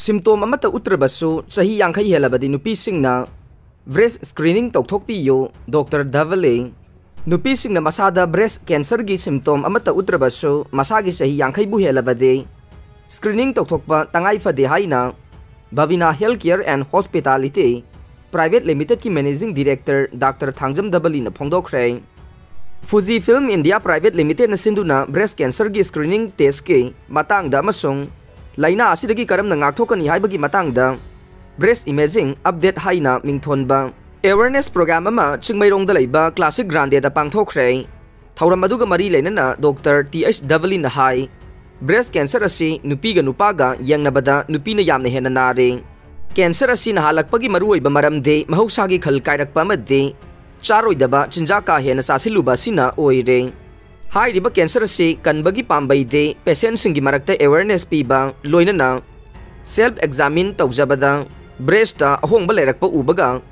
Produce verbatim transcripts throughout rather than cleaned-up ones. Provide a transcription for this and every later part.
Symptom ꯑꯃꯠꯇ ꯎꯠꯇ꯭ꯔꯕꯁꯨ ꯆꯍꯤ ꯌꯥꯡꯈꯩ ꯍꯦꯜꯂꯕꯗꯤ ꯅꯨꯄꯤꯁꯤꯡꯅ breast screening ꯇꯧꯊꯣꯛꯄꯤꯌꯨ, ꯗꯣꯛꯇꯔ ꯙꯕꯂꯤ꯫ ꯅꯨꯄꯤꯁꯤꯡꯅ ꯃꯁꯥꯗ breast cancerꯒꯤ symptom ꯑꯃꯠꯇ ꯎꯠꯇ꯭ꯔꯕꯁꯨ ꯃꯁꯥꯒꯤ ꯆꯍꯤ ꯌꯥꯡꯈꯩꯕꯨ ꯍꯦꯜꯂꯕꯗꯤ screening ꯇꯧꯊꯣꯛꯄ ꯇꯉꯥꯏ ꯐꯗꯦ ꯍꯥꯏꯅ Bhavina Healthcare and Hospitality Private Limitedꯀꯤ Managing Director ꯗꯥꯛꯇꯔ ꯊꯥꯡꯖꯝ ꯙꯕꯂꯤꯅ ꯐꯣꯡꯗꯣꯛꯈ꯭ꯔꯦ꯫ Fujifilm India Private Limitedꯅ ꯁꯤꯟꯗꯨꯅ breast cancerꯒꯤ screening testꯀꯤ ꯃꯇꯥꯡꯗ ꯑꯃꯁꯨꯡ ꯂꯥꯏꯅꯥ ꯑꯁꯤꯗꯒꯤ ꯀꯔꯝꯅ ꯉꯥꯛꯊꯣꯛꯀꯅꯤ ꯍꯥꯏꯕꯒꯤ ꯃꯇꯥꯡꯗ breast imaging update ꯍꯥꯏꯅ ꯃꯤꯡꯊꯣꯟꯕ awareness program ꯑꯃ ꯆꯤꯡꯃꯩꯔꯣꯡꯗ ꯂꯩꯕ Classic Grandeꯗ ꯄꯥꯡꯊꯣꯛꯈ꯭ꯔꯦ꯫ ꯊꯧꯔꯝ ꯑꯗꯨꯒ ꯃꯔꯤ ꯂꯩꯅꯅ ꯗꯣꯛꯇꯔ ꯇꯤ ꯑꯩꯆ ꯙꯕꯂꯤꯅ ꯍꯥꯏ, breast cancer ꯑꯁꯤ ꯅꯨꯄꯤꯒ ꯅꯨꯄꯥꯒ ꯌꯦꯡꯅꯕꯗ ꯅꯨꯄꯤꯅ ꯌꯥꯝꯅ ꯍꯦꯟꯅ ꯅꯥꯔꯦ꯫ Cancer ꯑꯁꯤ ꯅꯥꯍꯜꯂꯛꯄꯒꯤ ꯃꯔꯨꯑꯣꯏꯕ ꯃꯔꯝꯗꯤ ꯃꯍꯧꯁꯥꯒꯤ ꯈꯜ ꯀꯥꯏꯔꯛꯄ ꯑꯃꯗꯤ ꯆꯥꯔꯣꯏꯗꯕ ꯆꯤꯟꯖꯥꯛ ꯀꯥ ꯍꯦꯟꯅ ꯆꯥꯁꯤꯜꯂꯨꯕ ꯑꯁꯤꯅ ꯑꯣꯏꯔꯦ꯫ ꯍꯥꯏꯔꯤꯕ cancer ꯑꯁꯤ ꯀꯟꯕꯒꯤ ꯄꯥꯝꯕꯩꯗꯤ patientꯁꯤꯡꯒꯤ ꯃꯔꯛꯇ awareness ꯄꯤꯕ, ꯂꯣꯏꯅꯅ self examine ꯇꯧꯖꯕꯗ breastꯇ ꯑꯍꯣꯡꯕ ꯂꯩꯔꯛꯄ ꯎꯕꯒ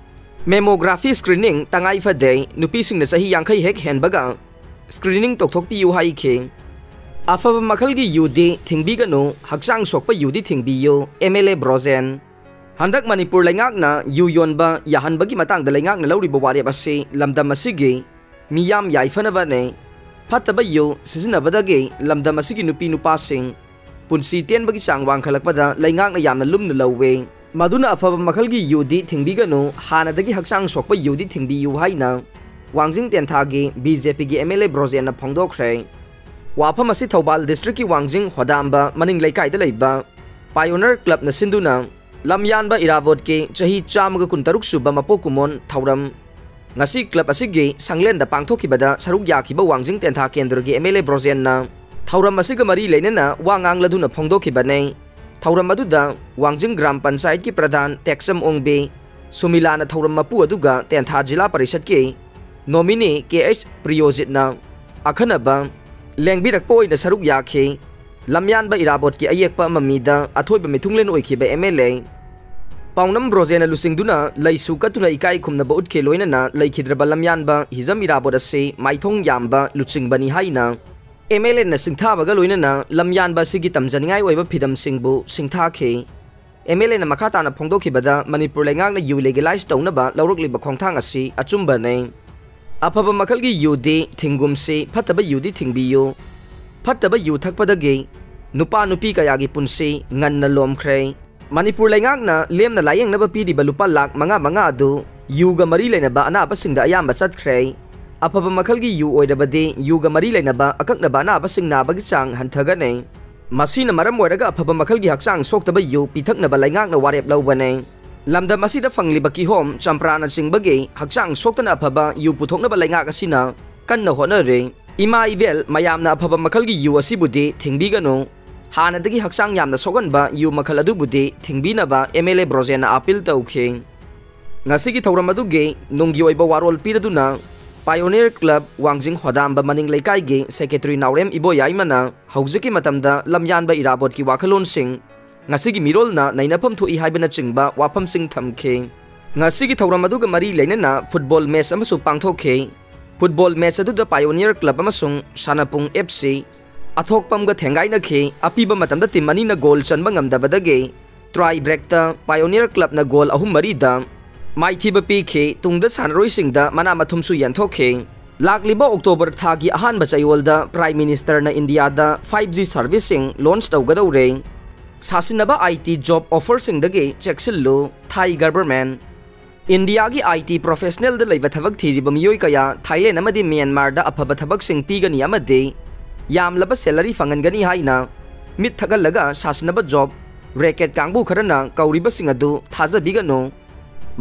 mammography screening ꯇꯉꯥꯏ ꯐꯗꯦ, ꯅꯨꯄꯤꯁꯤꯡꯅ ꯆꯍꯤ ꯌꯥꯡꯈꯩ ꯍꯦꯛ ꯍꯦꯟꯕꯒ screening ꯇꯧꯊꯣꯛꯄꯤꯌꯨ ꯍꯥꯏꯈꯤ꯫ ꯑꯐꯕ ꯃꯈꯜꯒꯤ ꯌꯨꯗꯤ ꯊꯤꯡꯕꯤꯒꯅꯨ, ꯍꯛꯆꯥꯡ ꯁꯣꯛꯄ ꯌꯨꯗꯤ ꯊꯤꯡꯕꯤꯌꯨ, ꯑꯦꯝ ꯑꯦꯜ ꯑꯦ ꯕ꯭ꯔꯣꯖꯦꯟ꯫ ꯍꯟꯗꯛ ꯃꯅꯤꯄꯨꯔ ꯂꯩꯉꯥꯛꯅ ꯌꯨ ꯌꯣꯟꯕ ꯌꯥꯍꯟꯕꯒꯤ ꯃꯇꯥꯡꯗ ꯂꯩꯉꯥꯛꯅ ꯂꯧꯔꯤꯕ ꯋꯥꯔꯦꯞ ꯑꯁꯤ ꯂꯝꯗꯝ ꯑꯁꯤꯒꯤ ꯃꯤꯌꯥꯝ ꯌꯥꯏꯐꯅꯕꯅꯤ꯫ ꯐꯠꯇꯕ ꯌꯨ ꯁꯤꯖꯤꯟꯅꯕꯗꯒꯤ ꯂꯝꯗꯝ ꯑꯁꯤꯒꯤ ꯅꯨꯄꯤ ꯅꯨꯄꯥꯁꯤꯡ ꯄꯨꯟꯁꯤ ꯇꯦꯟꯕꯒꯤ ꯆꯥꯡ ꯋꯥꯡꯈꯠꯂꯛꯄꯗ ꯂꯩꯉꯥꯛꯅ ꯌꯥꯝꯅ ꯂꯨꯝꯅ ꯂꯧꯋꯤ꯫ ꯃꯗꯨꯅ ꯑꯐꯕ ꯃꯈꯜꯒꯤ ꯌꯨꯗꯤ ꯊꯤꯡꯕꯤꯒꯅꯨ, ꯍꯥꯟꯅꯗꯒꯤ ꯍꯛꯆꯥꯡ ꯁꯣꯛꯄ ꯌꯨꯗꯤ ꯊꯤꯡꯕꯤꯌꯨ ꯍꯥꯏꯅ ꯋꯥꯡꯖꯤꯡ ꯇꯦꯟꯊꯥꯒꯤ ꯕꯤ ꯖꯦ ꯄꯤꯒꯤ ꯑꯦꯝ ꯑꯦꯜ ꯑꯦ ꯕ꯭ꯔꯣꯖꯦꯟꯅ ꯐꯣꯡꯗꯣꯛꯈ꯭ꯔꯦ꯫ ꯋꯥꯐꯝ ꯑꯁꯤ ꯊꯧꯕꯥꯜ districtꯀꯤ ꯋꯥꯡꯖꯤꯡ ꯍꯣꯗꯥꯝꯕ ꯃꯅꯤꯡ ꯂꯩꯀꯥꯏꯗ ꯂꯩꯕ Pioneer Clubꯅ ꯁꯤꯟꯗꯨꯅ ꯂꯝꯌꯥꯟꯕ ꯏꯔꯥꯕꯣꯠꯀꯤ ꯆꯍꯤ ꯆꯥꯝꯃꯒ ꯀꯨꯟꯇꯔꯨꯛ ꯁꯨꯕ ꯃꯄꯣꯛ ꯀꯨꯝꯑꯣꯟ ꯊꯧꯔꯝ ꯉꯁꯤ club ꯑꯁꯤꯒꯤ ꯁꯪꯂꯦꯟꯗ ꯄꯥꯡꯊꯣꯛꯈꯤꯕꯗ ꯁꯔꯨꯛ ꯌꯥꯈꯤꯕ ꯋꯥꯡꯖꯤꯡ ꯇꯦꯟꯊꯥ ꯀꯦꯟꯗ꯭ꯔꯒꯤ ꯑꯦꯝ ꯑꯦꯜ ꯑꯦ ꯕ꯭ꯔꯣꯖꯦꯟꯅ ꯊꯧꯔꯝ ꯑꯁꯤꯒ ꯃꯔꯤ ꯂꯩꯅꯅ ꯋꯥ ꯉꯥꯡꯂꯗꯨꯅ ꯐꯣꯡꯗꯣꯛꯈꯤꯕꯅꯤ꯫ ꯊꯧꯔꯝ ꯑꯗꯨꯗ ꯋꯥꯡꯖꯤꯡ ꯒ꯭ꯔꯥꯝ ꯄꯟꯆꯥꯌꯠꯀꯤ ꯄ꯭ꯔꯙꯥꯟ ꯇꯦꯛꯆꯝ ꯑꯣꯡꯕꯤ ꯁꯨꯃꯤꯂꯥꯅ ꯊꯧꯔꯝ ꯃꯄꯨ ꯑꯗꯨꯒ ꯇꯦꯟꯊꯥ ꯖꯤꯂꯥ ꯄꯔꯤꯁꯠꯀꯤ nominee ꯀꯦ ꯑꯩꯆ ꯄ꯭ꯔꯤꯌꯣꯖꯤꯠꯅ ꯑꯈꯟꯅꯕ ꯂꯦꯡꯕꯤꯔꯛꯄ ꯑꯣꯏꯅ ꯁꯔꯨꯛ ꯌꯥꯈꯤ꯫ ꯂꯝꯌꯥꯟꯕ ꯏꯔꯥꯕꯣꯠꯀꯤ ꯑꯌꯦꯛꯄ ꯑꯃ ꯃꯤꯗ ꯑꯊꯣꯏꯕ ꯃꯤꯊꯨꯡꯂꯦꯟ ꯑꯣꯏꯈꯤꯕ ꯑꯦꯝ ꯑꯦꯜ ꯑꯦ ꯄꯥꯎꯅꯝ ꯕ꯭ꯔꯣꯖꯦꯟꯅ ꯂꯨꯆꯤꯡꯗꯨꯅ ꯂꯩꯁꯨ ꯀꯠꯇꯨꯅ ꯏꯀꯥꯏ ꯈꯨꯝꯅꯕ ꯎꯠꯈꯤ, ꯂꯣꯏꯅꯅ ꯂꯩꯈꯤꯗ꯭ꯔꯕ ꯂꯝꯌꯥꯟꯕ ꯍꯤꯖꯝ ꯏꯔꯥꯕꯣꯠ ꯑꯁꯤ ꯃꯥꯏꯊꯣꯡ ꯌꯥꯝꯕ ꯂꯨꯆꯤꯡꯕꯅꯤ ꯍꯥꯏꯅ ꯑꯦꯝ ꯑꯦꯜ ꯑꯦꯅ ꯁꯤꯡꯊꯥꯕꯒ ꯂꯣꯏꯅꯅ ꯂꯝꯌꯥꯟꯕ ꯑꯁꯤꯒꯤ ꯇꯝꯖꯅꯤꯡꯉꯥꯏ ꯑꯣꯏꯕ ꯐꯤꯗꯝꯁꯤꯡꯕꯨ ꯁꯤꯡꯊꯥꯈꯤ꯫ ꯑꯦꯝ ꯑꯦꯜ ꯑꯦꯅ ꯃꯈꯥ ꯇꯥꯅ ꯐꯣꯡꯗꯣꯛꯈꯤꯕꯗ, ꯃꯅꯤꯄꯨꯔ ꯂꯩꯉꯥꯛꯅ ꯌꯨ ꯂꯤꯒꯦꯂꯥꯏꯖ ꯇꯧꯅꯕ ꯂꯧꯔꯛꯂꯤꯕ ꯈꯣꯡꯊꯥꯡ ꯑꯁꯤ ꯑꯆꯨꯝꯕꯅꯤ꯫ ꯑꯐꯕ ꯃꯈꯜꯒꯤ ꯌꯨꯗꯤ ꯊꯤꯡꯒꯨꯝꯁꯤ, ꯐꯠꯇꯕ ꯌꯨꯗꯤ ꯊꯤꯡꯕꯤꯌꯨ꯫ ꯐꯠꯇꯕ ꯌꯨ ꯊꯛꯄꯗꯒꯤ ꯅꯨꯄꯥ ꯅꯨꯄꯤ ꯀꯌꯥꯒꯤ ꯄꯨꯟꯁꯤ ꯉꯟꯅ ꯂꯣꯝꯈ꯭ꯔꯦ꯫ ꯃꯅꯤꯄꯨꯔ ꯂꯩꯉꯥꯛꯅ ꯂꯦꯝꯅ ꯂꯥꯌꯦꯡꯅꯕ ꯄꯤꯔꯤꯕ ꯂꯨꯄꯥ ꯂꯥꯈ ꯃꯉꯥ ꯃꯉꯥ ꯑꯗꯨ ꯌꯨꯒ ꯃꯔꯤ ꯂꯩꯅꯕ ꯑꯅꯥꯕꯁꯤꯡꯗ ꯑꯌꯥꯝꯕ ꯆꯠꯈ꯭ꯔꯦ꯫ ꯑꯐꯕ ꯃꯈꯜꯒꯤ ꯌꯨ ꯑꯣꯏꯔꯕꯗꯤ ꯌꯨꯒ ꯃꯔꯤ ꯂꯩꯅꯕ ꯑꯀꯛꯅꯕ ꯑꯅꯥꯕꯁꯤꯡ ꯅꯥꯕꯒꯤ ꯆꯥꯡ ꯍꯟꯊꯒꯅꯤ꯫ ꯃꯁꯤꯅ ꯃꯔꯝ ꯑꯣꯏꯔꯒ ꯑꯐꯕ ꯃꯈꯜꯒꯤ ꯍꯛꯆꯥꯡ ꯁꯣꯛꯇꯕ ꯌꯨ ꯄꯤꯊꯛꯅꯕ ꯂꯩꯉꯥꯛꯅ ꯋꯥꯔꯦꯞ ꯂꯧꯕꯅꯤ꯫ ꯂꯝꯗꯝ ꯑꯁꯤꯗ ꯐꯪꯂꯤꯕ ꯀꯤꯍꯣꯝ, ꯆꯝꯄ꯭ꯔꯥꯅꯆꯤꯡꯕꯒꯤ ꯍꯛꯆꯥꯡ ꯁꯣꯛꯇꯅ ꯑꯐꯕ ꯌꯨ ꯄꯨꯊꯣꯛꯅꯕ ꯂꯩꯉꯥꯛ ꯑꯁꯤꯅ ꯀꯟꯅ ꯍꯣꯠꯅꯔꯤ꯫ ꯏꯃꯥ ꯏꯕꯦꯜ, ꯃꯌꯥꯝꯅ ꯑꯐꯕ ꯃꯈꯜꯒꯤ ꯌꯨ ꯑꯁꯤꯕꯨꯗꯤ ꯊꯤꯡꯕꯤꯒꯅꯨ꯫ ꯍꯥꯟꯅꯗꯒꯤ ꯍꯛꯆꯥꯡ ꯌꯥꯝꯅ ꯁꯣꯛꯍꯟꯕ ꯌꯨ ꯃꯈꯜ ꯑꯗꯨꯕꯨꯗꯤ ꯊꯤꯡꯕꯤꯅꯕ ꯑꯦꯝ ꯑꯦꯜ ꯑꯦ ꯕ꯭ꯔꯣꯖꯦꯟꯅ ꯑꯥꯄꯤꯜ ꯇꯧꯈꯤ꯫ ꯉꯁꯤꯒꯤ ꯊꯧꯔꯝ ꯑꯗꯨꯒꯤ ꯅꯨꯡꯒꯤ ꯑꯣꯏꯕ ꯋꯥꯔꯣꯜ ꯄꯤꯔꯗꯨꯅ ꯄꯥꯏꯑꯣꯅꯤꯌꯔ ꯀ꯭ꯂꯕ ꯋꯥꯡꯖꯤꯡ ꯍꯣꯗꯥꯝꯕ ꯃꯅꯤꯡ ꯂꯩꯀꯥꯏꯒꯤ ꯁꯦꯀ꯭ꯔꯦꯇꯔꯤ ꯅꯥꯎꯔꯦꯝ ꯏꯕꯣꯌꯥꯏꯃꯅ ꯍꯧꯖꯤꯛꯀꯤ ꯃꯇꯝꯗ ꯂꯝꯌꯥꯟꯕ ꯏꯔꯥꯕꯣꯠꯀꯤ ꯋꯥꯈꯜꯂꯣꯟꯁꯤꯡ ꯉꯁꯤꯒꯤ ꯃꯤꯔꯣꯜꯅ ꯅꯩꯅꯐꯝ ꯊꯣꯛꯏ ꯍꯥꯏꯕꯅꯆꯤꯡꯕ ꯋꯥꯐꯝꯁꯤꯡ ꯊꯝꯈꯤ꯫ ꯉꯁꯤꯒꯤ ꯊꯧꯔꯝ ꯑꯗꯨꯒ ꯃꯔꯤ ꯂꯩꯅꯅ ꯐꯨꯠꯕꯣꯜ ꯃꯦꯆ ꯑꯃꯁꯨ ꯄꯥꯡꯊꯣꯛꯈꯤ꯫ ꯐꯨꯠꯕꯣꯜ ꯃꯦꯆ ꯑꯗꯨꯗ ꯄꯥꯏꯑꯣꯅꯤꯌꯔ ꯀ꯭ꯂꯕ ꯑꯃꯁꯨꯡ ꯁꯥꯟꯅꯄꯨꯡ ꯑꯦꯐ ꯁꯤ ꯑꯊꯣꯛꯄꯝꯒ ꯊꯦꯡꯒꯥꯏꯅꯈꯤ꯫ ꯑꯄꯤꯕ ꯃꯇꯝꯗ ꯇꯤꯝ ꯑꯅꯤꯅ ꯒꯣꯜ ꯆꯟꯕ ꯉꯝꯗꯕꯗꯒꯤ ꯇ꯭ꯔꯥꯏ ꯕ꯭ꯔꯦꯛꯇ ꯄꯥꯏꯑꯣꯅꯤꯌꯔ ꯀ꯭ꯂꯕꯅ ꯒꯣꯜ ꯑꯍꯨꯝ ꯃꯔꯤꯗ ꯃꯥꯏꯊꯤꯕ ꯄꯤꯈꯤ꯫ ꯇꯨꯡꯗ ꯁꯥꯟꯅꯔꯣꯏꯁꯤꯡꯗ ꯃꯅꯥ ꯃꯊꯨꯝꯁꯨ ꯌꯦꯟꯊꯣꯛꯈꯤ꯫ ꯂꯥꯛꯂꯤꯕ ꯑꯣꯛꯇꯣꯕꯔ ꯊꯥꯒꯤ ꯑꯍꯥꯟꯕ ꯆꯌꯣꯜꯗ ꯄ꯭ꯔꯥꯏꯝ ꯃꯤꯅꯤꯁꯇꯔꯅ ꯏꯟꯗꯤꯌꯥꯗ ꯐꯥꯏꯚ ꯖꯤ ꯁꯔꯚꯤꯁꯁꯤꯡ ꯂꯣꯟꯆ ꯇꯧꯒꯗꯧꯔꯦ꯫ ꯁꯥꯁꯤꯟꯅꯕ ꯑꯥꯏ ꯇꯤ ꯖꯣꯕ ꯑꯣꯐꯔꯁꯤꯡꯗꯒꯤ ꯆꯦꯛꯁꯤꯜꯂꯨ, ꯊꯥꯏ ꯒꯚꯔꯟꯃꯦꯟꯠ꯫ ꯏꯟꯗꯤꯌꯥꯒꯤ ꯑꯥꯏ ꯇꯤ ꯄ꯭ꯔꯣꯐꯦꯁꯅꯦꯜꯗ ꯂꯩꯕ ꯊꯕꯛ ꯊꯤꯔꯤꯕ ꯃꯤꯑꯣꯏ ꯀꯌꯥ ꯊꯥꯏꯂꯦꯟꯗ ꯑꯃꯗꯤ ꯃ꯭ꯌꯥꯟꯃꯥꯔꯗ ꯑꯐꯕ ꯊꯕꯛꯁꯤꯡ ꯄꯤꯒꯅꯤ ꯑꯃꯗꯤ ꯌꯥꯝꯂꯕ ꯁꯦꯂꯔꯤ ꯐꯪꯍꯟꯒꯅꯤ ꯍꯥꯏꯅ ꯃꯤꯠ ꯊꯛꯍꯜꯂꯒ ꯁꯥꯁꯤꯟꯅꯕ ꯖꯣꯕ ꯔꯦꯀꯦꯠ ꯀꯥꯡꯕꯨ ꯈꯔꯅ ꯀꯧꯔꯤꯕꯁꯤꯡ ꯑꯗꯨ ꯊꯥꯖꯕꯤꯒꯅꯨ꯫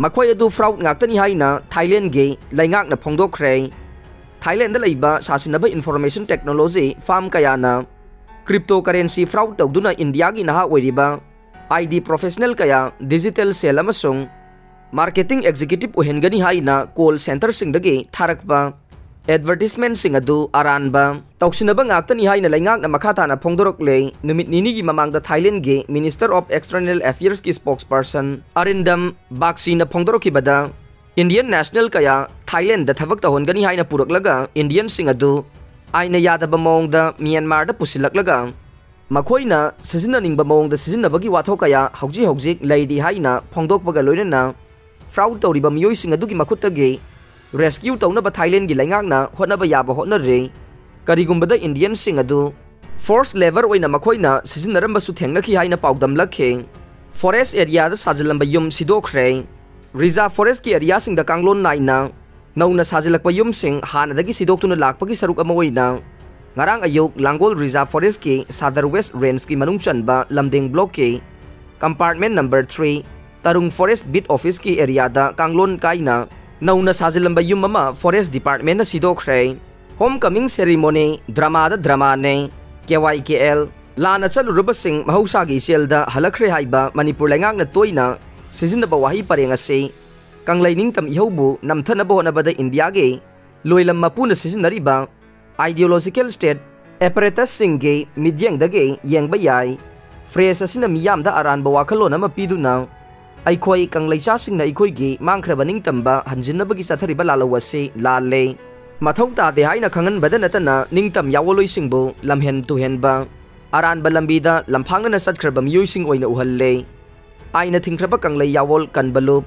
ꯃꯈꯣꯏ ꯑꯗꯨ ꯐ꯭ꯔꯥꯎꯗ ꯉꯥꯛꯇꯅꯤ ꯍꯥꯏꯅ ꯊꯥꯏꯂꯦꯟꯒꯤ ꯂꯩꯉꯥꯛꯅ ꯐꯣꯡꯗꯣꯛꯈ꯭ꯔꯦ꯫ ꯊꯥꯏꯂꯦꯟꯗ ꯂꯩꯕ ꯁꯥꯁꯤꯟꯅꯕ ꯏꯟꯐꯣꯔꯃꯦꯁꯟ ꯇꯦꯛꯅꯣꯂꯣꯖꯤ ꯐꯥꯔꯝ ꯀꯌꯥꯅ ꯀ꯭ꯔꯤꯞꯇꯣ ꯀꯔꯦꯟꯁꯤ ꯐ꯭ꯔꯥꯎꯗ ꯇꯧꯗꯨꯅ ꯏꯟꯗꯤꯌꯥꯒꯤ ꯅꯍꯥ ꯑꯣꯏꯔꯤꯕ ꯑꯥꯏ ꯗꯤ ꯄ꯭ꯔꯣꯐꯦꯁꯅꯦꯜ ꯀꯌꯥ ꯗꯤꯖꯤꯇꯦꯜ ꯁꯦꯜ ꯑꯃꯁꯨꯡ ꯃꯥꯔꯀꯦꯇꯤꯡ ꯑꯦꯛꯖꯤꯀ꯭ꯌꯨꯇꯤꯕ ꯑꯣꯏꯍꯟꯒꯅꯤ ꯍꯥꯏꯅ ꯀꯣꯜ ꯁꯦꯟꯇꯔꯁꯤꯡꯗꯒꯤ ꯊꯥꯔꯛꯄ ꯑꯦꯗꯚꯔꯇꯤꯁꯃꯦꯟꯠꯁꯤꯡ ꯑꯗꯨ ꯑꯔꯥꯟꯕ ꯇꯧꯁꯤꯟꯅꯕ ꯉꯥꯛꯇꯅꯤ ꯍꯥꯏꯅ ꯂꯩꯉꯥꯛꯅ ꯃꯈꯥ ꯇꯥꯅ ꯐꯣꯡꯗꯣꯔꯛꯂꯦ꯫ ꯅꯨꯃꯤꯠ ꯅꯤꯅꯤꯒꯤ ꯃꯃꯥꯡꯗ ꯊꯥꯏꯂꯦꯟꯒꯤ ꯃꯤꯅꯤꯁꯇꯔ ꯑꯣꯐ ꯑꯦꯛꯁꯇꯔꯅꯦꯜ ꯑꯦꯐꯤꯌꯔꯁꯀꯤ ꯁ꯭ꯄꯣꯛꯁꯄꯔꯁꯟ ꯑꯔꯤꯟꯗꯝ ꯕꯥꯛꯁꯤꯅ ꯐꯣꯡꯗꯣꯔꯛꯈꯤꯕꯗ, ꯏꯟꯗꯤꯌꯟ ꯅꯦꯁꯅꯦꯜ ꯀꯌꯥ ꯊꯥꯏꯂꯦꯟꯗ ꯊꯕꯛ ꯇꯧꯍꯟꯒꯅꯤ ꯍꯥꯏꯅ ꯄꯨꯔꯛꯂꯒ ꯏꯟꯗꯤꯌꯟꯁꯤꯡ ꯑꯗꯨ ꯑꯥꯏꯟꯅ ꯌꯥꯗꯕ ꯃꯑꯣꯡꯗ ꯃ꯭ꯌꯥꯟꯃꯥꯔꯗ ꯄꯨꯁꯤꯜꯂꯛꯂꯒ ꯃꯈꯣꯏꯅ ꯁꯤꯖꯤꯟꯅꯅꯤꯡꯕ ꯃꯑꯣꯡꯗ ꯁꯤꯖꯤꯟꯅꯕꯒꯤ ꯋꯥꯊꯣꯛ ꯀꯌꯥ ꯍꯧꯖꯤꯛ ꯍꯧꯖꯤꯛ ꯂꯩꯔꯤ ꯍꯥꯏꯅ ꯐꯣꯡꯗꯣꯛꯄꯒ ꯂꯣꯏꯅꯅ, ꯐ꯭ꯔꯥꯎꯗ ꯇꯧꯔꯤꯕ ꯃꯤꯑꯣꯏꯁꯤꯡ ꯑꯗꯨꯒꯤ ꯃꯈꯨꯠꯇꯒꯤ ꯔꯦꯁꯀ꯭ꯌꯨ ꯇꯧꯅꯕ ꯊꯥꯏꯂꯦꯟꯒꯤ ꯂꯩꯉꯥꯛꯅ ꯍꯣꯠꯅꯕ ꯌꯥꯕ ꯍꯣꯠꯅꯔꯤ꯫ ꯀꯔꯤꯒꯨꯝꯕꯗ ꯏꯟꯗꯤꯌꯟꯁꯤꯡ ꯑꯗꯨ ꯐꯣꯔꯁ ꯂꯦꯕꯔ ꯑꯣꯏꯅ ꯃꯈꯣꯏꯅ ꯁꯤꯖꯤꯟꯅꯔꯝꯕꯁꯨ ꯊꯦꯡꯅꯈꯤ ꯍꯥꯏꯅ ꯄꯥꯎꯗꯝꯂꯛꯈꯤ꯫ ꯐꯣꯔꯦꯁ ꯑꯦꯔꯤꯌꯥꯗ ꯁꯥꯖꯤꯜꯂꯝꯕ ꯌꯨꯝ ꯁꯤꯗꯣꯛꯈ꯭ꯔꯦ꯫ ꯔꯤꯖꯥꯔꯚ ꯐꯣꯔꯦꯁ꯭ꯠꯀꯤ ꯑꯦꯔꯤꯌꯥꯁꯤꯡꯗ ꯀꯥꯡꯂꯣꯟ ꯅꯥꯏꯅ ꯅꯧꯅ ꯁꯥꯖꯤꯜꯂꯛꯄ ꯌꯨꯝꯁꯤꯡ ꯍꯥꯟꯅꯗꯒꯤ ꯁꯤꯗꯣꯛꯇꯨꯅ ꯂꯥꯛꯄꯒꯤ ꯁꯔꯨꯛ ꯑꯃ ꯑꯣꯏꯅ ꯉꯔꯥꯡ ꯑꯌꯨꯛ ꯂꯥꯡꯒꯣꯜ ꯔꯤꯖꯥꯔꯚ ꯐꯣꯔꯦꯁ꯭ꯠꯀꯤ ꯁꯥꯗꯔ ꯋꯦꯁ꯭ꯠ ꯔꯦꯟꯖꯀꯤ ꯃꯅꯨꯡ ꯆꯟꯕ ꯂꯝꯗꯦꯡ ꯕ꯭ꯂꯣꯛꯀꯤ ꯀꯝꯄꯥꯔꯠꯃꯦꯟ ꯅꯝꯕꯔ ꯊ꯭ꯔꯤ, ꯇꯔꯨꯡ ꯐꯣꯔꯦꯁ꯭ꯠ ꯕꯤꯠ ꯑꯣꯐꯤꯁꯀꯤ ꯑꯦꯔꯤꯌꯥꯗ ꯀꯥꯡꯂꯣꯟ ꯀꯥꯏꯅ ꯅꯧꯅ ꯁꯥꯖꯤꯜꯂꯝꯕ ꯌꯨꯝ ꯑꯃ ꯐꯣꯔꯦꯁ꯭ꯠ ꯗꯤꯄꯥꯔꯠꯃꯦꯟꯅ ꯁꯤꯗꯣꯛꯈ꯭ꯔꯦ꯫ ꯍꯣꯝ ꯀꯃꯤꯡ ꯁꯦꯔꯤꯃꯣꯅꯤ ꯗ꯭ꯔꯃꯥꯗ ꯗ꯭ꯔꯃꯥꯅꯦ, ꯀꯦ ꯋꯥꯏ ꯀꯦ ꯑꯦꯜ꯫ ꯂꯥꯟꯅ ꯆꯠꯂꯨꯔꯕꯁꯤꯡ ꯃꯍꯧꯁꯥꯒꯤ ꯏꯆꯦꯜꯗ ꯍꯜꯂꯛꯈ꯭ꯔꯦ ꯍꯥꯏꯕ ꯃꯅꯤꯄꯨꯔ ꯂꯩꯉꯥꯛꯅ ꯇꯣꯏꯅ ꯁꯤꯖꯤꯟꯅꯕ ꯋꯥꯍꯩ ꯄꯔꯦꯡ ꯑꯁꯤ ꯀꯪꯂꯩ ꯅꯤꯡꯇꯝ ꯏꯍꯧꯕꯨ ꯅꯝꯊꯅꯕ ꯍꯣꯠꯅꯕꯗ ꯏꯟꯗꯤꯌꯥꯒꯤ ꯂꯣꯏꯂꯝ ꯃꯄꯨꯅ ꯁꯤꯖꯤꯟꯅꯔꯤꯕ ideological state apparatus ꯁꯤꯡꯒꯤ ꯃꯤꯠꯌꯦꯡꯗꯒꯤ ꯌꯦꯡꯕ ꯌꯥꯏ꯫ ꯐ꯭ꯔꯦꯖ ꯑꯁꯤꯅ ꯃꯤꯌꯥꯝꯗ ꯑꯔꯥꯟꯕ ꯋꯥꯈꯜꯂꯣꯟ ꯑꯃ ꯄꯤꯗꯨꯅ ꯑꯩꯈꯣꯏ ꯀꯪꯂꯩꯆꯥꯁꯤꯡꯅ ꯑꯩꯈꯣꯏꯒꯤ ꯃꯥꯡꯈ꯭ꯔꯕ ꯅꯤꯡꯇꯝꯕ ꯍꯟꯖꯤꯟꯅꯕꯒꯤ ꯆꯠꯊꯔꯤꯕ ꯂꯥꯜꯍꯧ ꯑꯁꯤ ꯂꯥꯜꯂꯦ꯫ ꯃꯊꯧ ꯇꯥꯗꯦ ꯍꯥꯏꯅ ꯈꯪꯍꯟꯕꯗ ꯅꯠꯇꯅ ꯅꯤꯡꯇꯝ ꯌꯥꯑꯣꯜꯂꯣꯏꯁꯤꯡꯕꯨ ꯂꯝꯍꯦꯟ ꯇꯨꯍꯦꯟꯕ, ꯑꯔꯥꯟꯕ ꯂꯝꯕꯤꯗ ꯂꯝꯐꯥꯡꯅꯅ ꯆꯠꯈ꯭ꯔꯕ ꯃꯤꯑꯣꯏꯁꯤꯡ ꯑꯣꯏꯅ ꯎꯍꯜꯂꯦ꯫ ꯑꯥꯏꯟꯅ ꯊꯤꯡꯈ꯭ꯔꯕ ꯀꯪꯂꯩ ꯌꯥꯑꯣꯜ ꯀꯟꯕ ꯂꯨꯞ,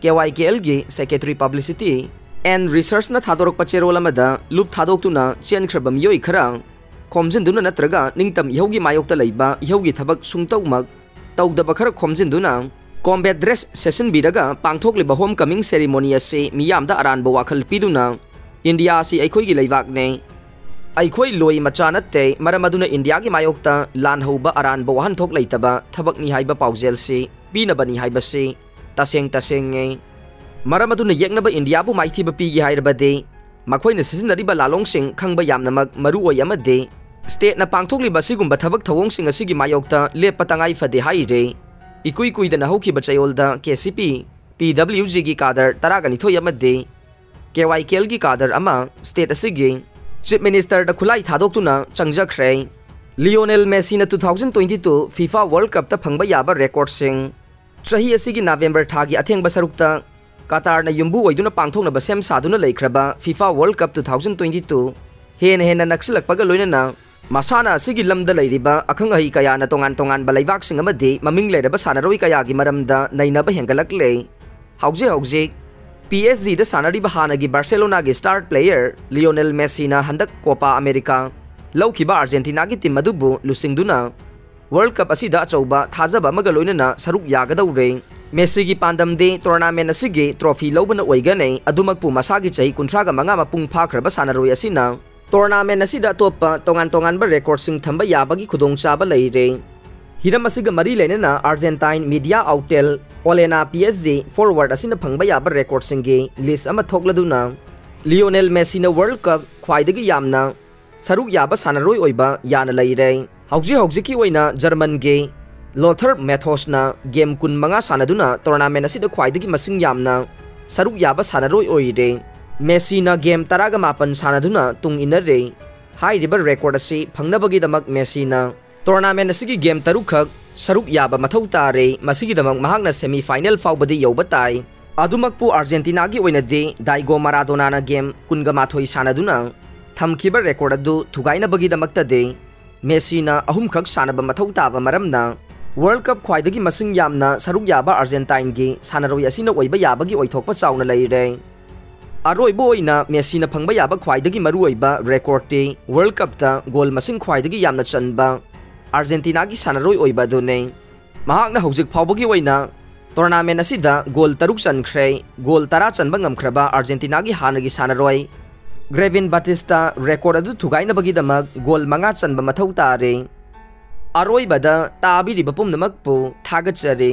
K Y K algae Secretary Publicity and Research ꯅ ꯊꯥꯗꯣꯔꯛꯄ ꯆꯦꯔꯣꯜ ꯑꯃꯗ ꯂꯨꯞ ꯊꯥꯗꯣꯛꯇꯨꯅ ꯆꯦꯟꯈ꯭ꯔꯕ ꯃꯤꯑꯣꯏ ꯈꯔ ꯈꯣꯝꯖꯤꯟꯗꯨꯅ ꯅꯠꯇ꯭ꯔꯒ ꯅꯤꯡꯇꯝ ꯏꯍꯧꯒꯤ ꯃꯥꯌꯣꯛꯇ ꯂꯩꯕ ꯏꯍꯧꯒꯤ ꯊꯕꯛ ꯁꯨꯡꯇꯧꯃꯛ ꯇꯧꯗꯕ ꯈꯔ ꯈꯣꯝꯖꯤꯟꯗꯨꯅ combat dress ꯁꯦꯠꯆꯤꯟꯕꯤꯔꯒ ꯄꯥꯡꯊꯣꯛꯂꯤꯕ ꯍꯣꯝ ꯀꯃꯤꯡ ꯁꯦꯔꯤꯃꯣꯅꯤ ꯑꯁꯤ ꯃꯤꯌꯥꯝꯗ ꯑꯔꯥꯟꯕ ꯋꯥꯈꯜ ꯄꯤꯗꯨꯅ ꯏꯟꯗꯤꯌꯥ ꯑꯁꯤ ꯑꯩꯈꯣꯏꯒꯤ ꯂꯩꯕꯥꯛꯅꯤ, ꯑꯩꯈꯣꯏ ꯂꯣꯏ ꯃꯆꯥ ꯅꯠꯇꯦ, ꯃꯔꯝ ꯑꯗꯨꯅ ꯏꯟꯗꯤꯌꯥꯒꯤ ꯃꯥꯌꯣꯛꯇ ꯂꯥꯟ ꯍꯧꯕ ꯑꯔꯥꯟꯕ ꯋꯥꯍꯟꯊꯣꯛ ꯂꯩꯇꯕ ꯊꯕꯛꯅꯤ ꯍꯥꯏꯕ ꯄꯥꯎꯖꯦꯜꯁꯤ ꯄꯤꯅꯕꯅꯤ ꯍꯥꯏꯕꯁꯤ ꯇꯁꯦꯡ ꯇꯁꯦꯡꯉꯤ꯫ ꯃꯔꯝ ꯑꯗꯨꯅ ꯌꯦꯛꯅꯕ ꯏꯟꯗꯤꯌꯥꯕꯨ ꯃꯥꯏꯊꯤꯕ ꯄꯤꯒꯦ ꯍꯥꯏꯔꯕꯗꯤ ꯃꯈꯣꯏꯅ ꯁꯤꯖꯤꯟꯅꯔꯤꯕ ꯂꯥꯂꯣꯡꯁꯤꯡ ꯈꯪꯕ ꯌꯥꯝꯅꯃꯛ ꯃꯔꯨ ꯑꯣꯏ ꯑꯃꯗꯤ state ꯅ ꯄꯥꯡꯊꯣꯛꯂꯤꯕ ꯑꯁꯤꯒꯨꯝꯕ ꯊꯕꯛ ꯊꯧꯑꯣꯡꯁꯤꯡ ꯑꯁꯤꯒꯤ ꯃꯥꯌꯣꯛꯇ ꯂꯦꯞꯄ ꯇꯉꯥꯏ ꯐꯗꯦ ꯍꯥꯏꯔꯤ꯫ ꯏꯀꯨꯏ ꯀꯨꯏꯗꯅ ꯍꯧꯈꯤꯕ ꯆꯌꯣꯜꯗ ꯀꯦ ꯁꯤ ꯄꯤ, ꯄꯤ ꯗꯕ꯭ꯂꯤꯎ ꯖꯤꯒꯤ ꯀꯥꯗꯔ ꯇꯔꯥꯒ ꯅꯤꯊꯣꯏ ꯑꯃꯗꯤ ꯀꯦ ꯋꯥꯏ ꯀꯦ ꯑꯦꯜꯒꯤ ꯀꯥꯗꯔ ꯑꯃ state ꯑꯁꯤꯒꯤ Chief Minister ꯗ ꯈꯨꯠꯂꯥꯏ ꯊꯥꯗꯣꯛꯇꯨꯅ ꯆꯪꯖꯈ꯭ꯔꯦ꯫ ꯂꯤꯑꯣꯅꯦꯜ ꯃꯦꯁꯤꯅ two thousand twenty two FIFA World Cup ꯇ ꯐꯪꯕ ꯌꯥꯕ record ꯁꯤꯡ꯫ ꯆꯍꯤ ꯑꯁꯤꯒꯤ ꯅꯕꯦꯝꯕꯔ ꯊꯥꯒꯤ ꯑꯊꯦꯡꯕ ꯁꯔꯨꯛꯇ ꯀꯇꯥꯔꯅ ꯌꯨꯝꯕꯨ ꯑꯣꯏꯗꯨꯅ ꯄꯥꯡꯊꯣꯛꯅꯕ ꯁꯦꯝ ꯁꯥꯗꯨꯅ ꯂꯩꯈ꯭ꯔꯕ FIFA World Cup two thousand twenty two ꯍꯦꯟꯅ ꯍꯦꯟꯅ ꯅꯛꯁꯤꯜꯂꯛꯄꯒ ꯂꯣꯏꯅꯅ ꯃꯁꯥꯟꯅ ꯑꯁꯤꯒꯤ ꯂꯝꯗ ꯂꯩꯔꯤꯕ ꯑꯈꯪ ꯑꯍꯩ ꯀꯌꯥꯅ ꯇꯣꯉꯥꯟ ꯇꯣꯉꯥꯟꯕ ꯂꯩꯕꯥꯛꯁꯤꯡ ꯑꯃꯗꯤ ꯃꯃꯤꯡ ꯂꯩꯔꯕ ꯁꯥꯟꯅꯔꯣꯏ ꯀꯌꯥꯒꯤ ꯃꯔꯝꯗ ꯅꯩꯅꯕ ꯍꯦꯟꯒꯠꯂꯛꯂꯦ꯫ ꯍꯧꯖꯤꯛ ꯍꯧꯖꯤꯛ P S G ꯗ ꯁꯥꯟꯅꯔꯤꯕ ꯍꯥꯟꯅꯒꯤ ꯕꯥꯔꯁꯦꯂꯣꯅꯥꯒꯤ star player ꯂꯤꯑꯣꯅꯦꯜ ꯃꯦꯁꯤꯅ ꯍꯟꯗꯛ ꯀꯣꯄꯥ ꯑꯃꯦꯔꯤꯀꯥ ꯂꯧꯈꯤꯕ ꯑꯥꯔꯖꯦꯟꯇꯤꯅꯥꯒꯤ ꯇꯤꯝ ꯑꯗꯨꯕꯨ ꯂꯨꯆꯤꯡꯗꯨꯅ World Cup ꯑꯁꯤꯗ ꯑꯆꯧꯕ ꯊꯥꯖꯕ ꯑꯃꯒ ꯂꯣꯏꯅꯅ ꯁꯔꯨꯛ ꯌꯥꯒꯗꯧꯔꯦ꯫ ꯃꯦꯁꯤꯒꯤ ꯄꯥꯟꯗꯝꯗꯤ tournament ꯑꯁꯤꯒꯤ trophy ꯂꯧꯕꯅ ꯑꯣꯏꯒꯅꯤ꯫ ꯑꯗꯨꯃꯛꯄꯨ ꯃꯁꯥꯒꯤ ꯆꯍꯤ ꯀꯨꯟꯊ꯭ꯔꯥꯒ ꯃꯉꯥ ꯃꯄꯨꯡ ꯐꯥꯈ꯭ꯔꯕ ꯁꯥꯟꯅꯔꯣꯏ ꯑꯁꯤꯅ tournament ꯑꯁꯤꯗ ꯑꯇꯣꯞꯄ ꯇꯣꯉꯥꯟ ꯇꯣꯉꯥꯟꯕ recordꯁꯤꯡ ꯊꯝꯕ ꯌꯥꯕꯒꯤ ꯈꯨꯗꯣꯡꯆꯥꯕ ꯂꯩꯔꯦ꯫ ꯍꯤꯔꯝ ꯑꯁꯤꯒ ꯃꯔꯤ ꯂꯩꯅꯅ Argentine media outlet Olena P S G forward ꯑꯁꯤꯅ ꯐꯪꯕ ꯌꯥꯕ recordꯁꯤꯡꯒꯤ list ꯑꯃ ꯊꯣꯛꯂꯗꯨꯅ ꯂꯤꯑꯣꯅꯦꯜ ꯃꯦꯁꯤꯅ World Cup ꯈ꯭ꯋꯥꯏꯗꯒꯤ ꯌꯥꯝꯅ ꯁꯔꯨꯛ ꯌꯥꯕ ꯁꯥꯟꯅꯔꯣꯏ ꯑꯣꯏꯕ ꯌꯥꯅ ꯂꯩꯔꯦ꯫ ꯍꯧꯖꯤꯛ ꯍꯧꯖꯤꯛꯀꯤ ꯑꯣꯏꯅ ꯖꯔꯃꯟꯒꯤ ꯂꯣꯊꯔ ꯃꯦꯊꯣꯁꯅ game ꯀꯨꯟꯃꯉꯥ ꯁꯥꯟꯅꯗꯨꯅ tournament ꯑꯁꯤꯗ ꯈ꯭ꯋꯥꯏꯗꯒꯤ ꯃꯁꯤꯡ ꯌꯥꯝꯅ ꯁꯔꯨꯛ ꯌꯥꯕ ꯁꯥꯟꯅꯔꯣꯏ ꯑꯣꯏꯔꯦ꯫ ꯃꯦꯁꯤꯅ game ꯇꯔꯥꯒ ꯃꯥꯄꯟ ꯁꯥꯟꯅꯗꯨꯅ ꯇꯨꯡ ꯏꯟꯅꯔꯦ꯫ ꯍꯥꯏꯔꯤꯕ record ꯑꯁꯤ ꯐꯪꯅꯕꯒꯤꯗꯃꯛ ꯃꯦꯁꯤꯅ tournament ꯑꯁꯤꯒꯤ game ꯇꯔꯨꯛꯈꯛ ꯁꯔꯨꯛ ꯌꯥꯕ ꯃꯊꯧ ꯇꯥꯔꯦ꯫ ꯃꯁꯤꯒꯤꯗꯃꯛ ꯃꯍꯥꯛꯅ semi final ꯐꯥꯎꯕꯗꯤ ꯌꯧꯕ ꯇꯥꯏ꯫ ꯑꯗꯨꯃꯛꯄꯨ ꯑꯥꯔꯖꯦꯟꯇꯤꯅꯥꯒꯤ ꯑꯣꯏꯅꯗꯤ ꯗꯥꯏꯒꯣ ꯃꯥꯔꯥꯗꯣꯅꯥꯅ game ꯀꯨꯟꯒ ꯃꯥꯊꯣꯏ ꯁꯥꯟꯅꯗꯨꯅ ꯊꯝꯈꯤꯕ record ꯑꯗꯨ ꯊꯨꯒꯥꯏꯅꯕꯒꯤꯗꯃꯛꯇꯗꯤ ꯃꯦꯁꯤꯅ ꯑꯍꯨꯝꯈꯛ ꯁꯥꯟꯅꯕ ꯃꯊꯧ ꯇꯥꯕ ꯃꯔꯝꯅ World Cup ꯈ꯭ꯋꯥꯏꯗꯒꯤ ꯃꯁꯤꯡ ꯌꯥꯝꯅ ꯁꯔꯨꯛ ꯌꯥꯕ Argentineꯒꯤ ꯁꯥꯟꯅꯔꯣꯏ ꯑꯁꯤꯅ ꯑꯣꯏꯕ ꯌꯥꯕꯒꯤ ꯑꯣꯏꯊꯣꯛꯄ ꯆꯥꯎꯅ ꯂꯩꯔꯦ꯫ ꯑꯔꯣꯏꯕ ꯑꯣꯏꯅ ꯃꯦꯁꯤꯅ ꯐꯪꯕ ꯌꯥꯕ ꯈ꯭ꯋꯥꯏꯗꯒꯤ ꯃꯔꯨꯑꯣꯏꯕ recordꯇꯤ World Cupꯇ goal ꯃꯁꯤꯡ ꯈ꯭ꯋꯥꯏꯗꯒꯤ ꯌꯥꯝꯅ ꯆꯟꯕ ꯑꯥꯔꯖꯦꯟꯇꯤꯅꯥꯒꯤ ꯁꯥꯟꯅꯔꯣꯏ ꯑꯣꯏꯕ ꯑꯗꯨꯅꯤ꯫ ꯃꯍꯥꯛꯅ ꯍꯧꯖꯤꯛ ꯐꯥꯎꯕꯒꯤ ꯑꯣꯏꯅ tournament ꯑꯁꯤꯗ goal ꯇꯔꯨꯛ ꯆꯟꯈ꯭ꯔꯦ꯫ Goal ꯇꯔꯥ ꯆꯟꯕ ꯉꯝꯈ꯭ꯔꯕ ꯑꯥꯔꯖꯦꯟꯇꯤꯅꯥꯒꯤ ꯍꯥꯟꯅꯒꯤ ꯁꯥꯟꯅꯔꯣꯏ ꯒ꯭ꯔꯦꯚꯤꯟ ꯕꯥꯇꯤꯁꯇꯥ record ꯑꯗꯨ ꯊꯨꯒꯥꯏꯅꯕꯒꯤꯗꯃꯛ goal ꯃꯉꯥ ꯆꯟꯕ ꯃꯊꯧ ꯇꯥꯔꯦ꯫ ꯑꯔꯣꯏꯕꯗ ꯇꯥꯕꯤꯔꯤꯕ ꯄꯨꯝꯅꯃꯛꯄꯨ ꯊꯥꯒꯠꯆꯔꯤ꯫